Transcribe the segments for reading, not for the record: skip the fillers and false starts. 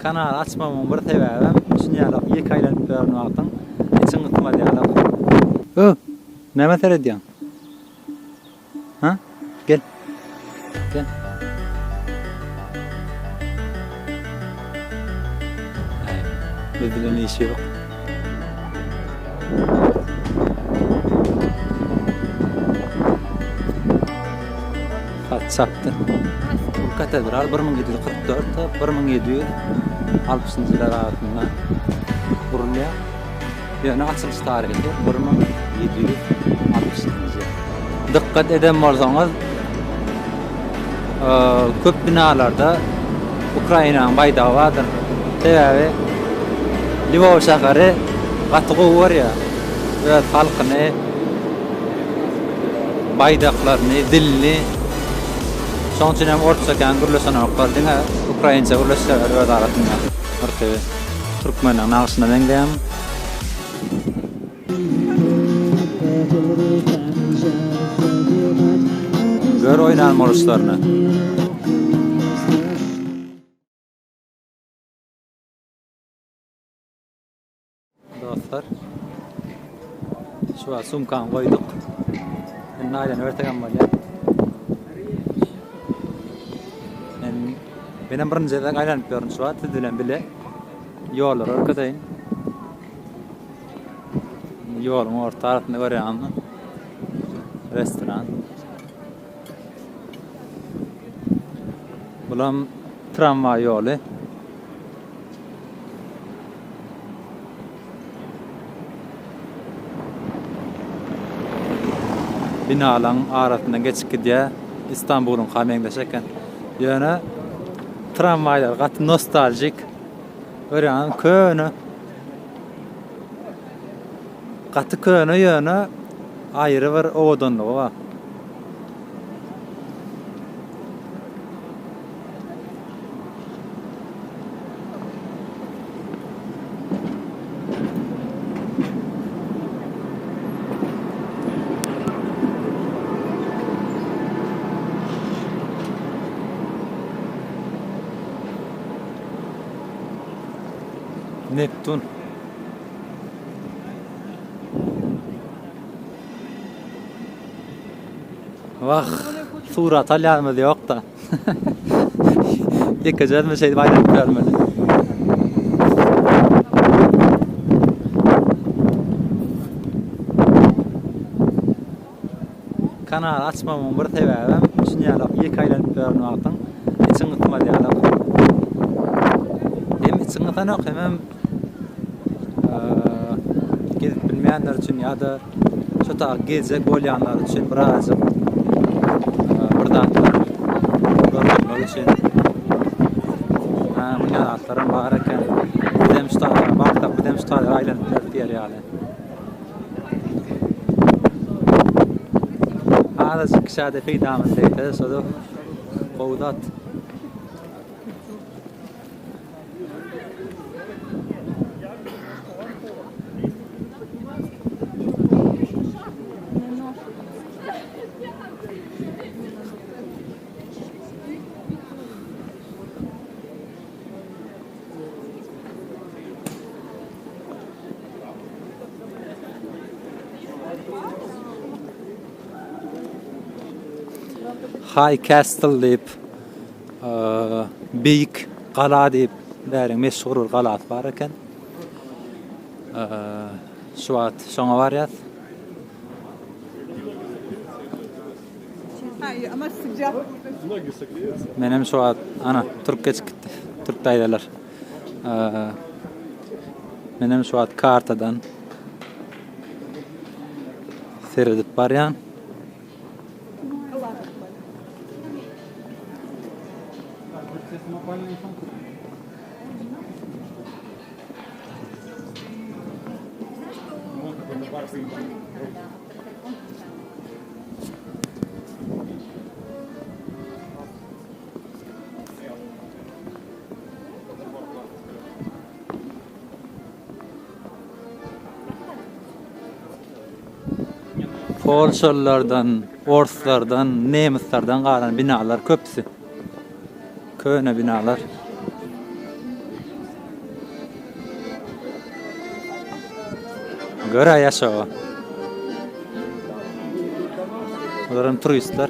Kanal açmamyň bir sebäbem şuny ýalak ýeke aýlanyp ýören wagtyň içiň gysmaz ýalak. Öw! Nämä seredýäň? Ha? Gel. Gel. Äý, biz bilen işi ýok. Hat çapdy. Bu katedral 1744-de 1760-njy ýyllar arasynda gurulýar. Ýöne açylyş taryhy 1760-njy ýyl. Dykgat eden bolsaňyz, köp binalarda Ukrainanyň baýdagy bardyr. Sebäbi Lwow şäheri gaty gowy görýär öz halkyny, baýdaklaryny, dilini. Şonuň üçin hem orsça kän gürleşenoklar, diňe ukrainça gürleşýärler öz arasynda. Birki türkmeniň nagşyna meňzeýärmi? Gör oýnan boluşlaryny. Dostlar. Şu wagt sumkany goýduk. Indi aýlanybersegem bolýar. Men menem birinji gezek aýlanyp ýörün şu wagt siz bilen bile. Ýollary görkezeýin. Ýoluň orta arasynda görýäňizmi? Restoran. Bulam tramwaý ýoly. Binalaň arasyndan geçip gidýär. Istanbulyňka meňzeş eken. Ýöne tramwaýlar gaty nostaljik. Görýäňizmi köne. Gaty köne ýöne aýry bir owadanlygy bar. Neptun. Wah, surat alýanymyz ýok-da. Ýekeje özümiz şeýdip aýlanyp ýörmeli. Kanal açmamyň bir sebäbem şuny ýalak ýeke aýlanyp ýören wagtyň içiň gysmaz ýalak. Hem içiň gysanok hemem gezip bilmeýänler üçin ýa-da şu taýy gezjek bolýanlar üçin birazajyk bir zatlar görkezmek üçin. Ha, muny zatlaram bar eken. Bizem şu taýy barsak, bizem şu taýy aýlanyp bileris diýer ýaly. Azajyk kişä-de peýdamyz degse, şo-da gowy zat. High Castle diýip, beýik gala diýip, bäriň meşhur bir galasy bar eken. Şu wagt şoňa barýas. Menem şu wagt ana türk geçip gitdi. Türk daýzalar. Menem şu wagt kartadan seredip barýan. Polşalylardan, orslardan, nemislerden galan binalar köpüsi. Köne binalar. Gör-ä ýaşawa. Bular hem turistler.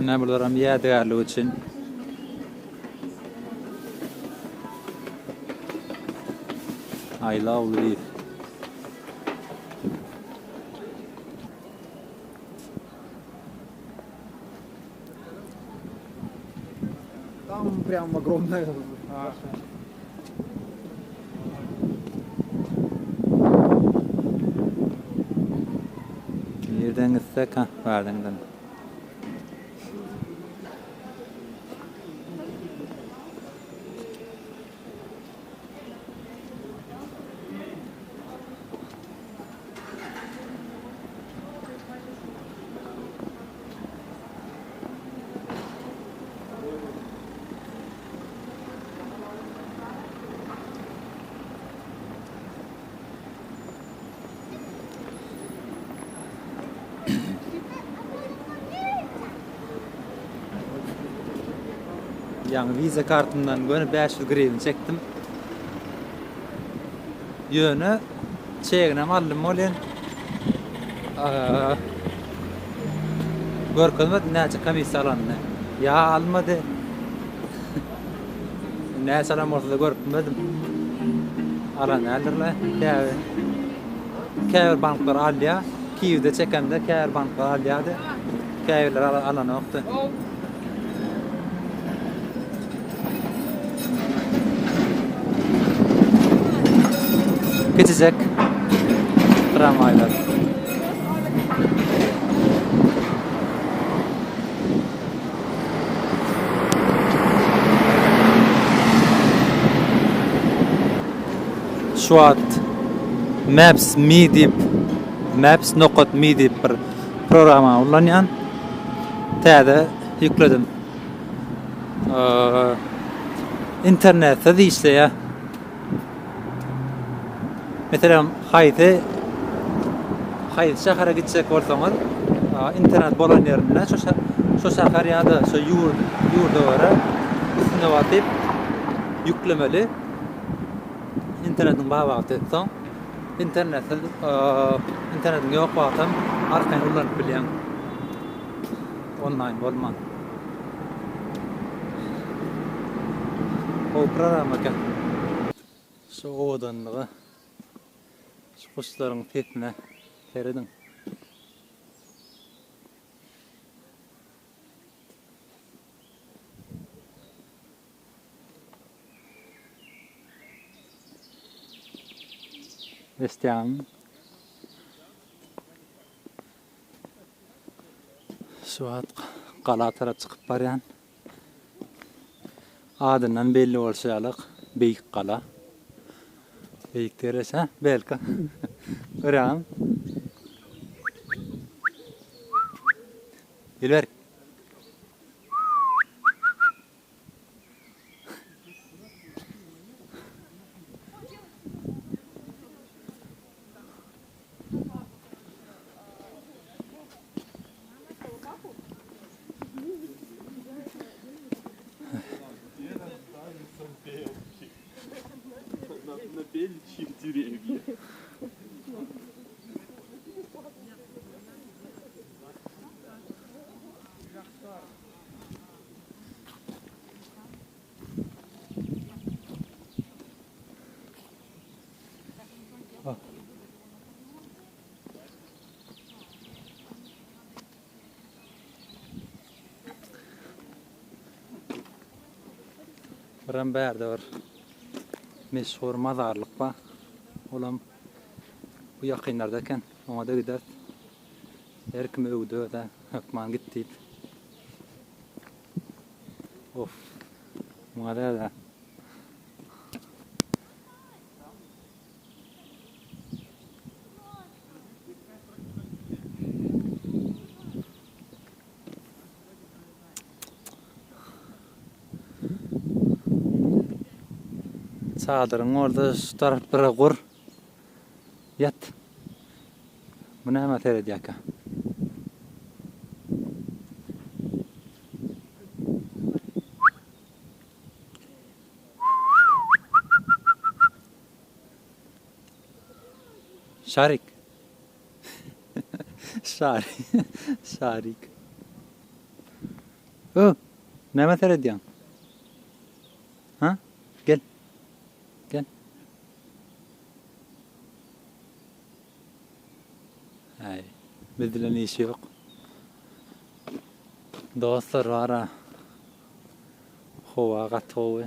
Ine bularam ýadygärlik üçin. I love Lviv. Там прям огромная. Nirden gitsek ha, bärden gidelim. Ýaňy wiza kartymdan göni 500 grivn çekdim. Ýöne çeginem aldym welin görkezmedi näçe komissiýa alanyny. Ýa almady. Näçe alan bolsa-da görüp bilmedim. Alan däldirle. Käbir käbir banklar alýar. Kiýewde çekemde käbir banklar alýardy. Käbirleri alanokdy. Kiçijek tramwaýlar. Şu wagt Maps Me diýip, Maps nokat Me diýip bir programma ullanýan. Täze ýükledim. Internetsiz işleýär. Meselem, haýsy haýsy şähere gitjek bolsaňyz, internet bolan ýerinde şo şo şäher ýa-da şo ýurt ýurda görä üstüne basyp ýüklemeli. Internetiň bar wagty. Soň internetsiz internetiň ýok wagtam arkaýyn ulanyp bilýäň. Onlaýn bolman. Gowy programma eken. Şu owadanlyga, şu guşlaryň sesine serediň. Eşidýäňmi? Şu wagt gala tarap çykyp barýan. Adyndan belli bolşy ýaly beýik gala. Beýik dereş ha, belki. Görýäňmi? Gel bärik. Biram bärde bir meşhur mazarlyk bar. Olam bu ýakynlarda eken. Oňa-da gideris. Her kim öwdi özä hökman git diýip. Of. Muňa däl-ä. Çadyryň orada şu taraplara gur. Ýat. Bu näme seredýärkä? Şarik. Şarik. Şarik. Ö, näme seredýäň? Ha? Gel. Gel. Äý, biz bilen işi ýok. Dostlar bara. Howa gaty gowy.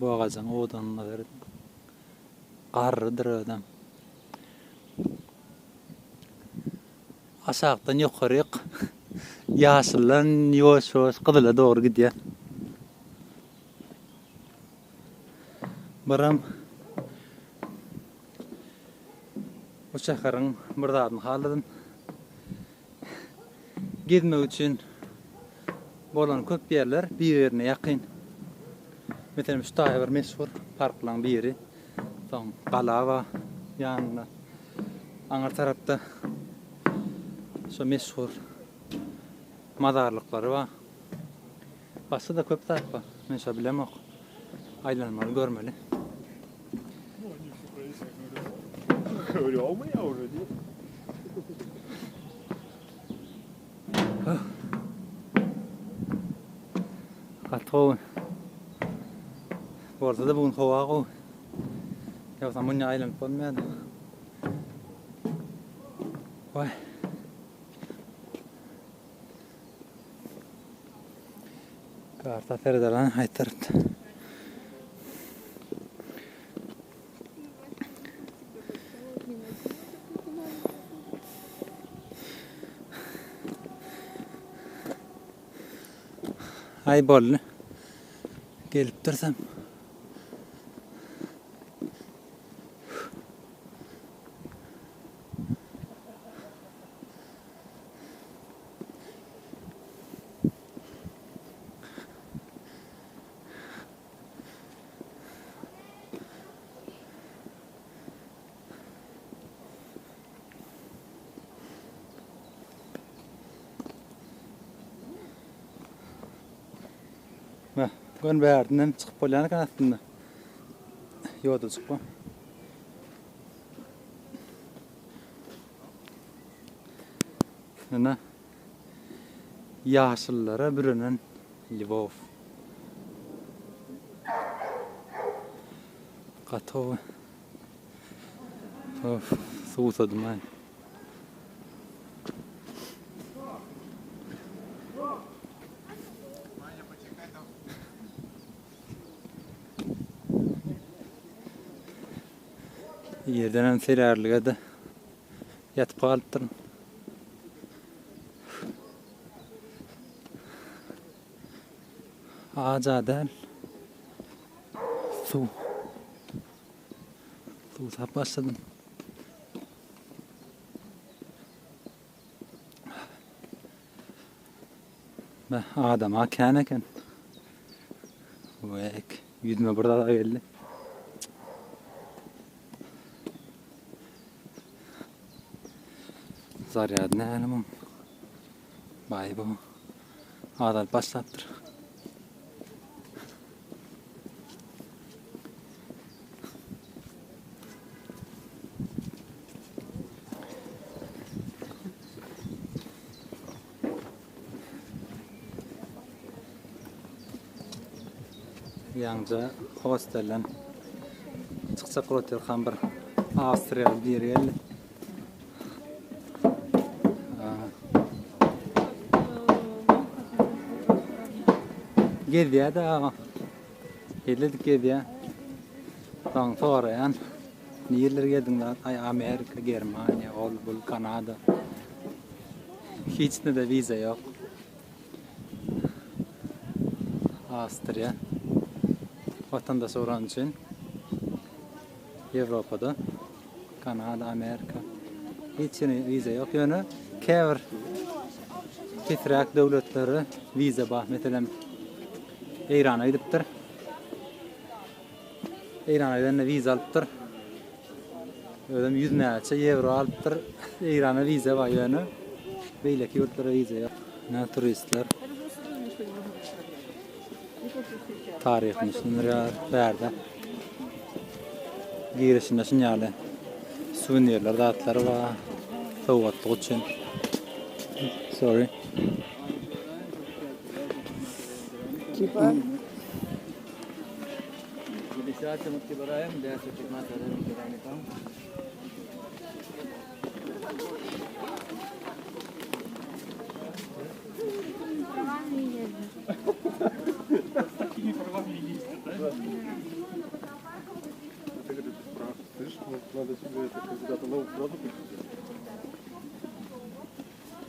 Bu agajyň owadanlygyna serediň. Garrydyr özem. Aşakdan ýokaryk ýaşyldan ýuwaş-ýuwaş gyzyla dogry gidýär. Biram bu şäheriň bir zadyny haladym. Gezmek üçin bolan köp ýerler bir-birine ýakyn. Meselem, şu taýy bir meşhur parklaryň biri. Soň gala bar ýanynda. Aňyr tarapda şo meşhur mazarlyklary bar. Başga-da köp zat bar. Men şo bilemok. Aýlanmaly, görmeli. Gaty gowy. Bolsa-da bu gün howa gowy. Ýogsam munça aýlanyp bolmaýardy. Waý. Karta seredelen haýtarypdy. Aý boldy. Gelip dursam. Meh, gön bärdinden çykyp bolýan eken aslynda. Ýodajyk bu. Ine, ýaşyllara bürenen Lwow. Gaty gowy. Of, suwsadym-aý. Ýerdenem selärlige-de ýatyp galypdyryn. Aja däl. Suw. Suwsap başladym. Beh, adama kän eken. Wek, ýüzüme bir zat geldi. Zarýady nähili muň? Baý bu. Azalyp başlapdyr. Ýaňja hostelden çykjak bolup otyrkam bir awstriýaly biri geldi. Gezýär-de aga. Hezil edip gezýär. Soň soraýan. Nirelere geldiň zat? Aý Amerika, Germaniýa, ol bul Kanada. Hiçine-de wiza ýok. Awstriýa. Watandaş bolany üçin Ýewropada, Kanada, Amerika hiç ýere wiza ýok. Ýöne käbir pesräk döwletlere wiza bar. Meselem, Eýrana gidipdir. Eýrana gidende wiza alypdyr. Özem ýüz näçe ýewro alypdyr. Eýrana wiza bar ýöne beýleki ýurtlara wiza ýok. Ine turistler. Taryhyny düşündirýär bärde. Girişinde şun ýaly suwenirler zatlar bar. Sowgatlyk üçin. Sorry. Типа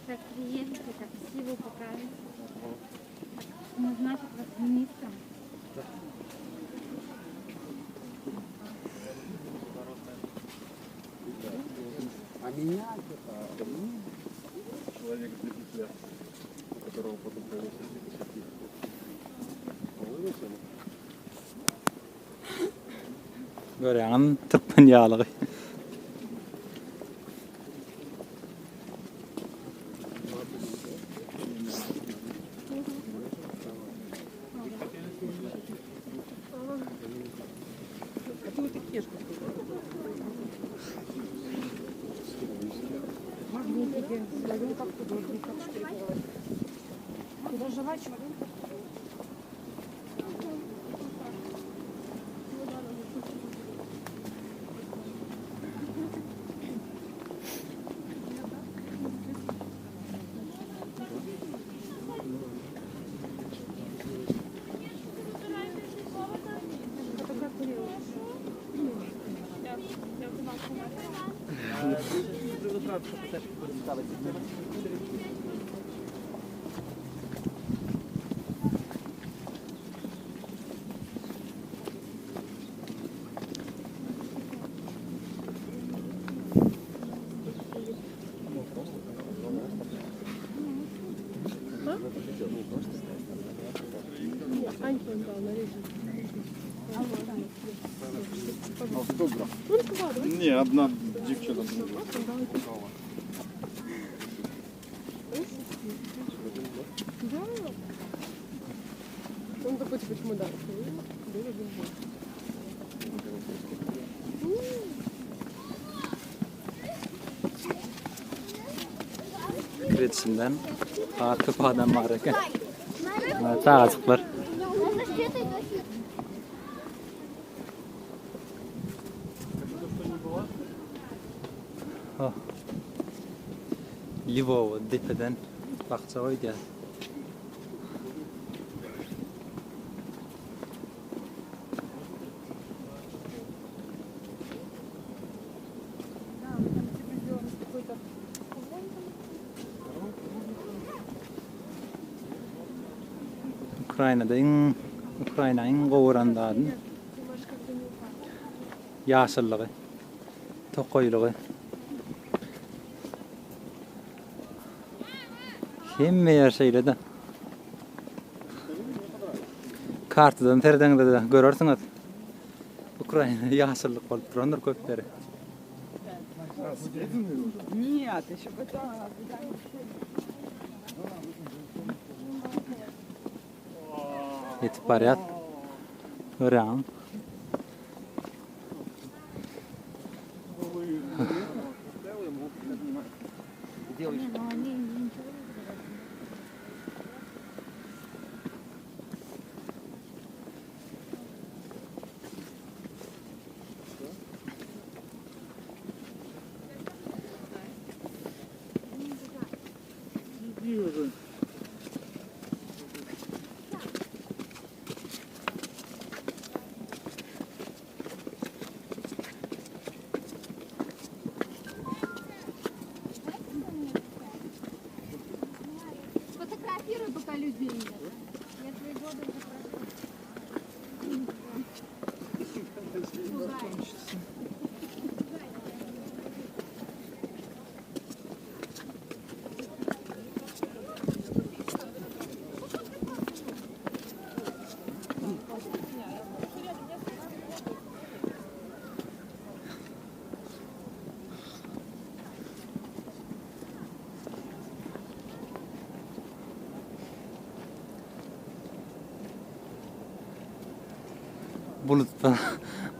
Так приедете, так силу покажете. Назначат вас министром. А меня типа, Человек для которого потом повесили. Görýäňmi türkmen ýalygy. Ні, одна дівчина була. Он такой, типа, чемодан. Должен быть. Pikir edişimden has köp adam bar eken. Çagajyklar. Oh. Lwowa depeden bakja goýdýar. Ukrainada iň Ukraina iň gowy gören zadym ýaşyllygy, tokaýlygy. Hemme ýer şeýle-de. Kartadan seredeňizde-de görersiňiz. Ukraina ýaşyllyk bolup durandyr köp ýeri. Ýetip barýas. Görýäňmi? Я твои годы уже прошла. Bulut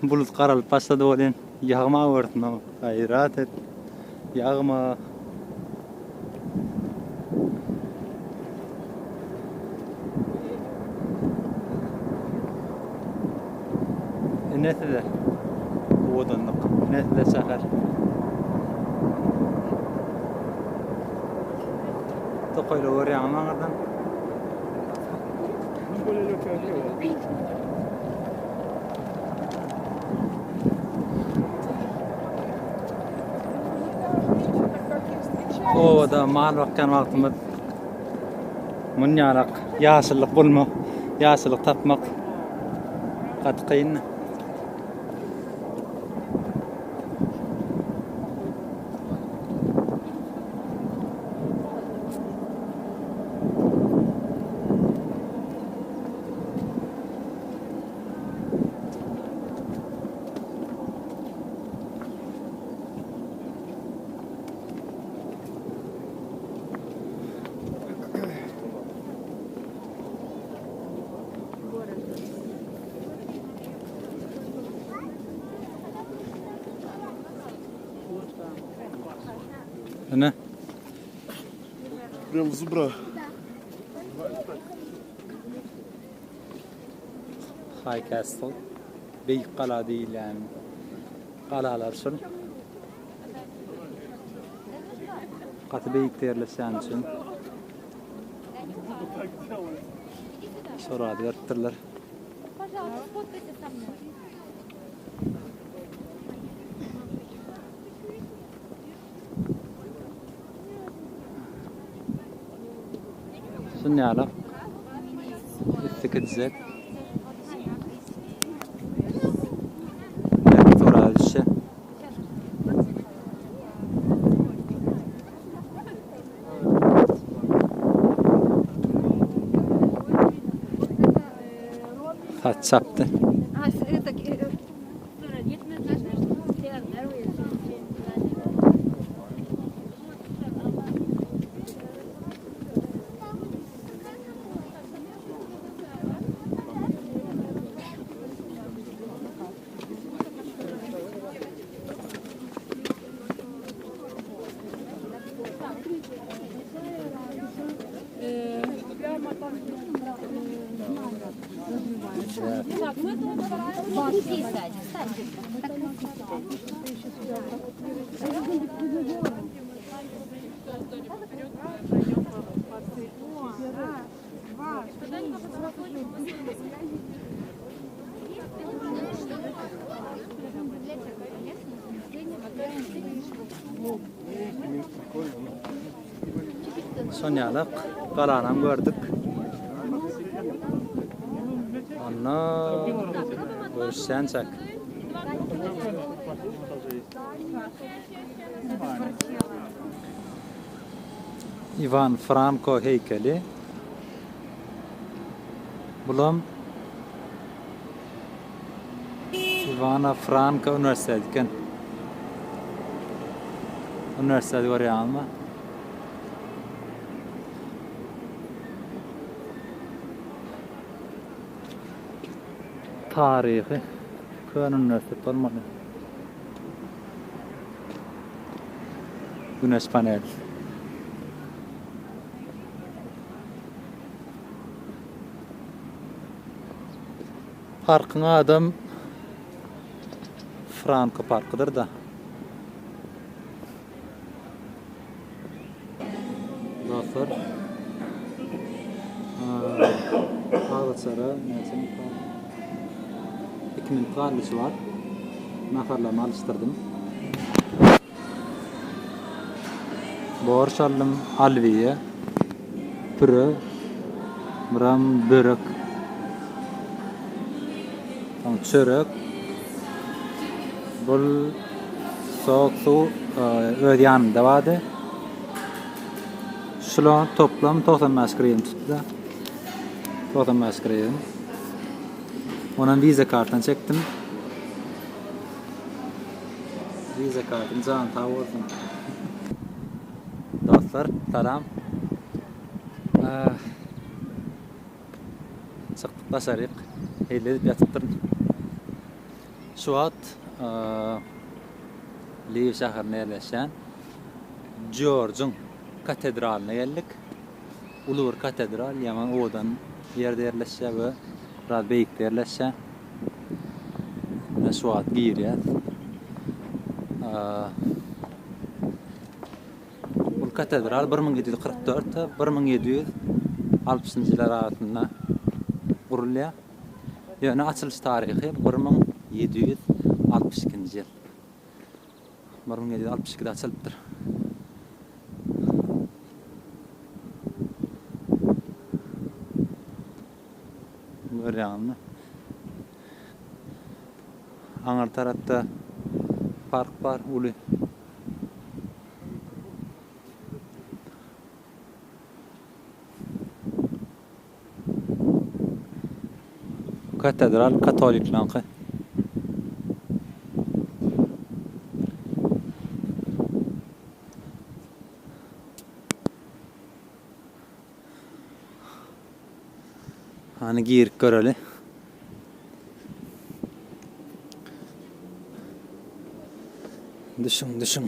bulut garalyp başlady welin ýagma görsün o. Gaýrat et. Ýagma. Ine size owadanlyk. Ine size şäher. Tokaýlary görýäňizmi aňyrdan? Obada mal bakýan wagtymyz munýarak ýaşyllyk bolmak, ýaşyllyk tapmak gaty kyn. Ine. Прям в зубра. High Castle. Beýik gala diýilýän galalar şul. Gaty beýikde ýerleşýän üçin şol ady beripdirler. Пожалуйста, сфоткайся со мной. Şun ýalak üsti kiçijek. Belki surata düşse. Saç çapdy. Şon ýalak galanam gördük. Onda görüşýänçäk. Iwan Franko heýkeli. Bulam Iwana Franko uniwersiteti eken. Uniwersiteti görýäňizmi? Taryhy köne uniwersitet bolmaly. Güneş panel. Parkyň adam Franko parkydyr da. Dostlar. Agzaçara näçe minut galdy? 2 minut galdy şu wagt. Naharlarymy alyşdyrdym. Borş aldym, alwiýe, püre. Buram börek. Soň çörek. Bul sok suw öz ýanynda bardy. Şular toplam 95 grivn tutdy. 95 grivn. Onam Visa kartdan çekdim. Visa kartym jany sag bolsun. Dostlar, salam. Çykdyk daşaryk. Hezil edip ýatypdyryn. Şu wagt Lwiw şäherinde ýerleşýän Jorjuň katedralyna geldik. Uly bir katedral, ýaman owadan ýerde ýerleşýär we biraz beýikde ýerleşýär. Ine şu wagt girýäs. Bu katedral 1744 1760-njy ýyllar arasynda gurulýar. Ýöne açylyş taryhy 1762-nji ýyl. 1762-de açylypdyr. Görýäňizmi? Aňyr tarapda park bar uly. Katedral katoliklaňky. Hany girip göreli. Düşüň, düşüň.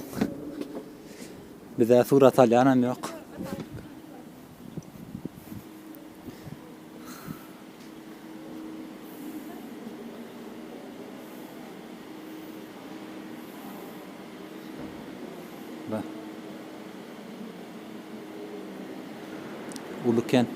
Bize surat alýanam ýok. Ba. Uly ken.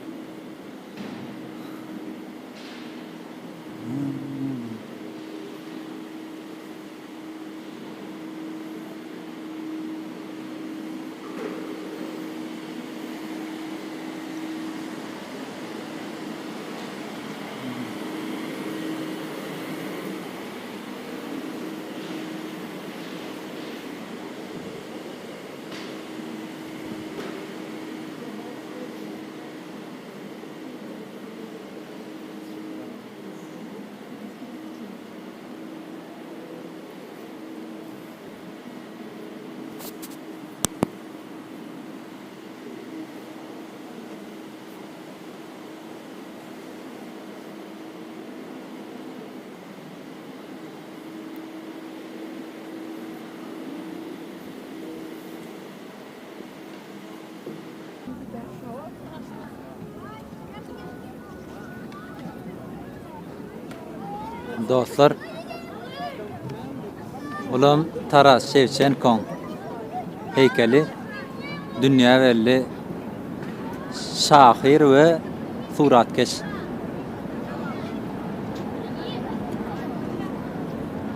Dostlar, bulam Taras Şewçenkoň heýkeli dünýä belli şahyr we suratkeş.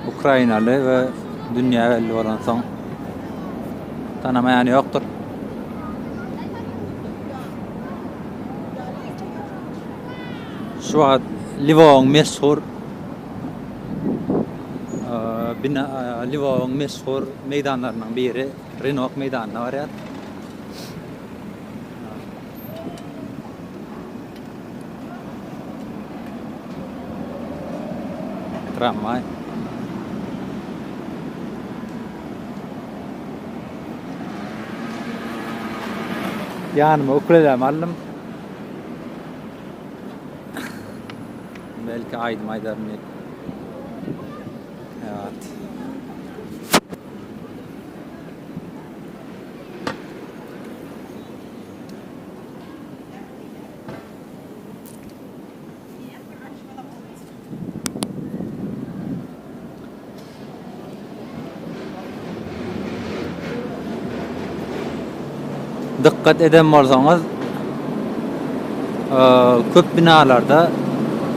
Ukrainaly we dünýä belli bolansoň tanamaýan ýokdur. Şu wagt Lwowyň meşhur bina Lwowyň meşhur meýdanlarynyň biri Rynok meýdanyna barýar. Tramwaý. Ýanyma ukulelemi aldym. Belki aýdym aýdaryn diýip. Evet. Dykgat eden bolsaňyz, köp binalarda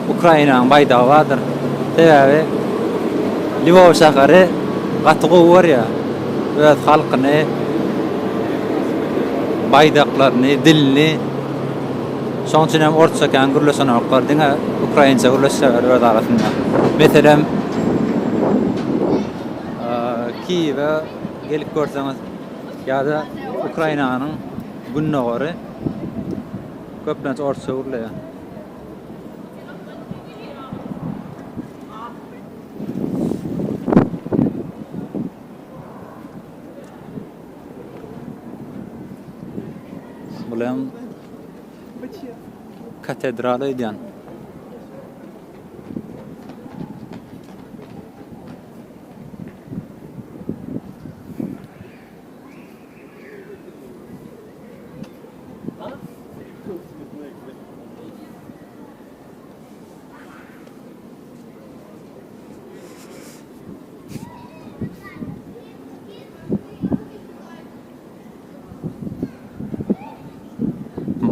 Ukrainanyň baýdagy bardyr. Sebäbi Lwow şäheri gaty gowy görýär öz halkyny, baýdaklaryny, dilini. Şoň üçin hem orsça kän gürleşenoklar, diňe ukrainça gürleşýärler öz arasynda. Meselem, Kiýewe gelip görseňiz ýa-da Ukrainanyň gündogary köplenç orsça gürleýär. Bulam katedral öýdýän.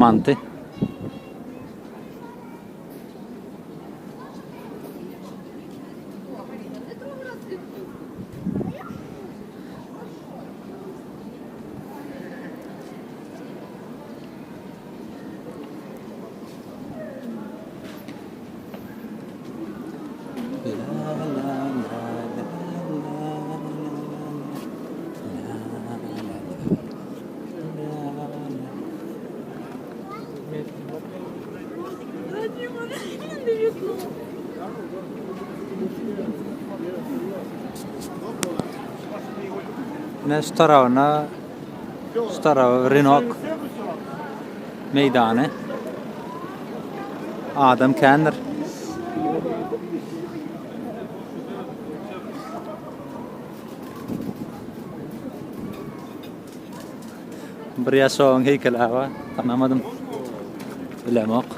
Manty. Ine şu tarabyna şu taraby Rinok meýdany. Adam kändir. Bir ýaşowyň heýkeli bar. Tanamadym. Bilemok.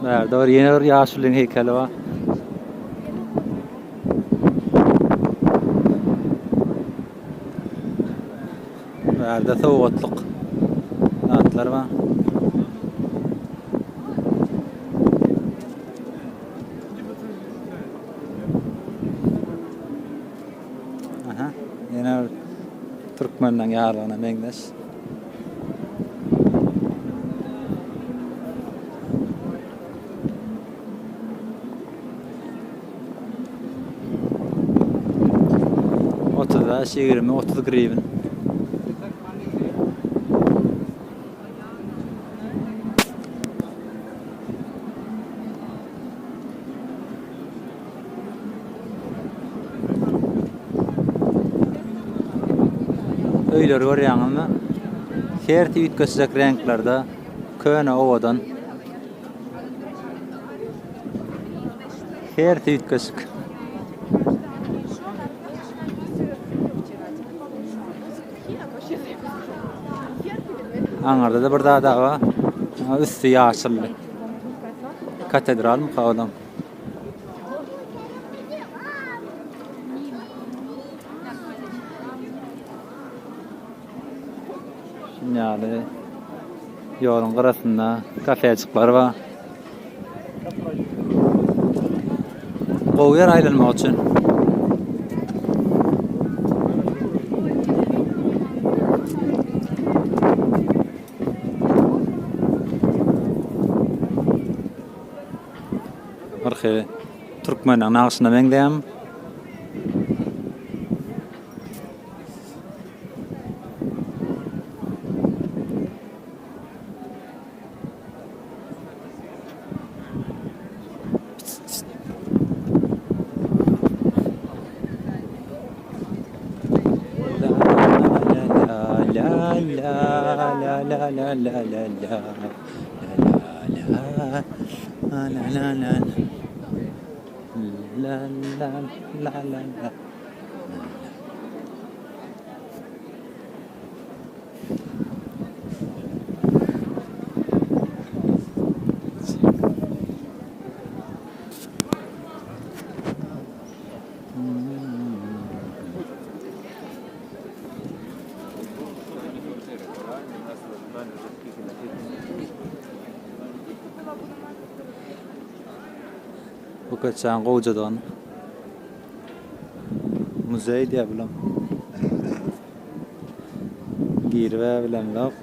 Bärde bir ýene bir ýaşulyň heýkeli bar. Bärde sowgatlyk zatlar bar. Aha, ýene bir türkmenden ýarlygyna meňzeş. 35, 20, 30 grivn. Öýleri görýäňizmi? Hersi üýtgeşjek reňklerde, köne owadan. Hersi üýtgeşik. Aňyrda-da bir zat bar. Üsti ýaşyldy. Katedralmyka olam? Şuny ýaly ýoluň gyrasynda kafejikler bar. Gowy ýer aýlanmak üçin. Birki türkmeniň nagşyna meňzeýärmi? la la la la la la la la la la la la la la la la la. Bu köçäň gowjadygyny. Muzeý diýýär bulam. Giribä bilemzok.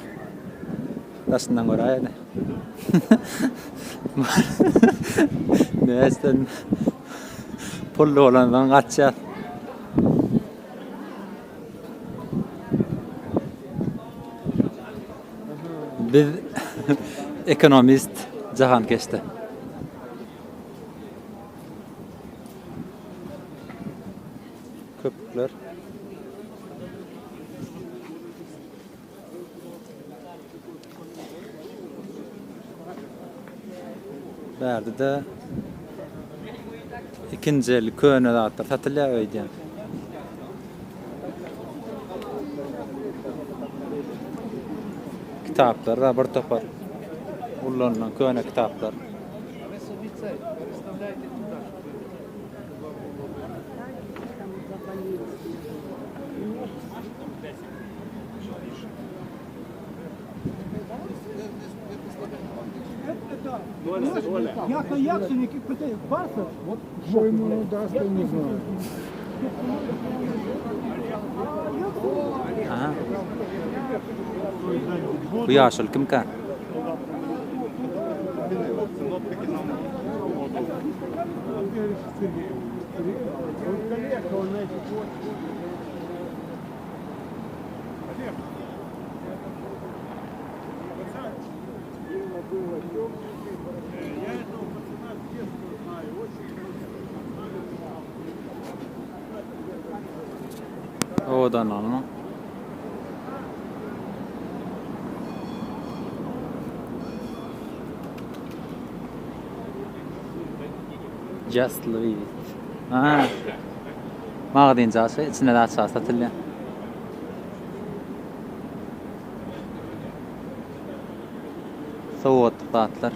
Daşyndan göräýeli. Näçeden pully bolansoň gaçýas. Biz ekonomist jahankeşde. Köpükler. Bärde-de ikinji el köne zatlar satylýar öýdýän. Kitaplar bar bir topar. Ullanylan köne kitaplar. Aha. Bu ýaşuly kimkä? Owadanlygynyň. Just leave it. Aha. Magazin jaşy, içinde zat şat satylýar. Sowgatlyk zatlar.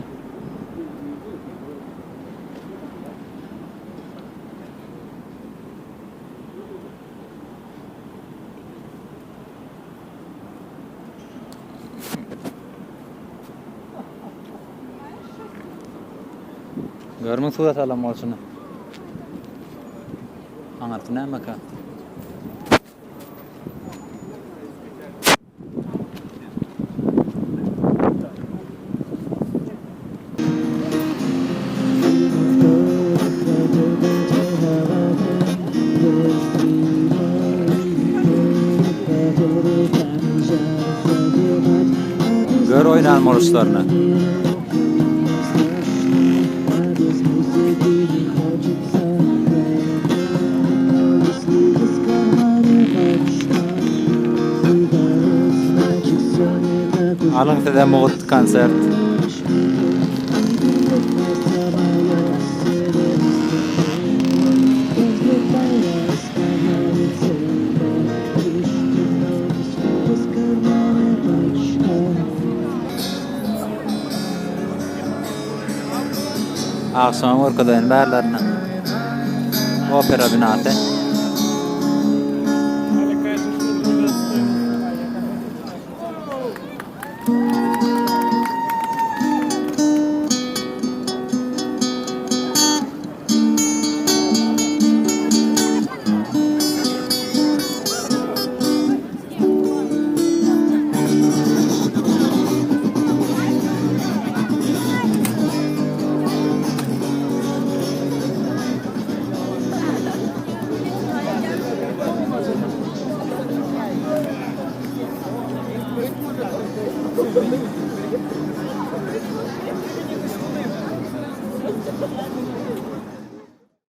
Görmüň surat alan bolşuny. Aňyrsy nämeka? Gör oýnan boluşlaryny. Alyň size mugt konsert. Agşama görkezeýin bärlerini. Opera binasy.